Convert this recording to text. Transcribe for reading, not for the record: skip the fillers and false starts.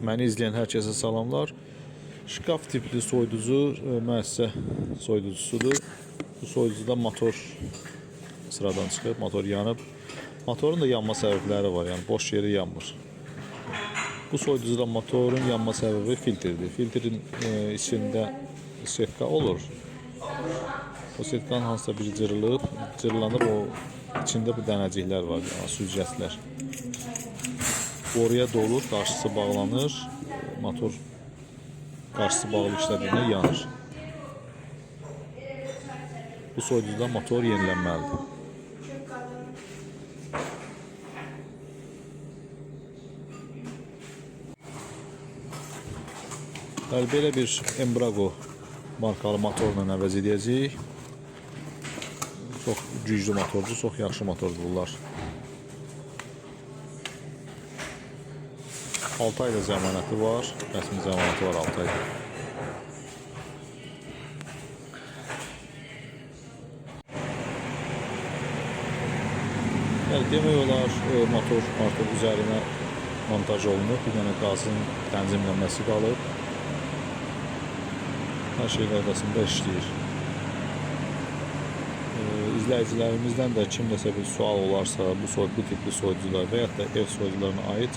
Məni izləyən hər kəsə salamlar. Şkaf tipli soyuducu müəssisə soyuducusudur. Bu soyuducuda motor sıradan çıxıb, motor yanıb. Motorun da yanma səbəbləri var, yəni boş yeri yanmır. Bu soyuducuda motorun yanma səbəbi filtrdir. Filtrin içində setka olur. O setkanın hansısa biri cırılıb, cırılanıb o içində bu dənəciklər var, yəni süzgəclər. Boruya dolur, qarşısı bağlanır, motor qarşısı bağlı işlədiyində yanır. Bu soyuducuda motor yenilənməlidir. Bəli, belə bir Embrago markalı motorla əvəz edəcəyik. Çox güclü motordur, çox yaxşı motordur bunlar. 6 ayda zəmanəti var, rəsmi zəmanəti var 6 ayda. Yəni demək olar, motor artıq üzərinə montaj olunub, bir dənə qazın tənzimlənməsi qalıb. Hər şey qaydasında işləyir. İzləyicilərimizdən də kimdəsə bir sual olarsa, bu tipli soyuducular və yaxud da ev soyuducularına aid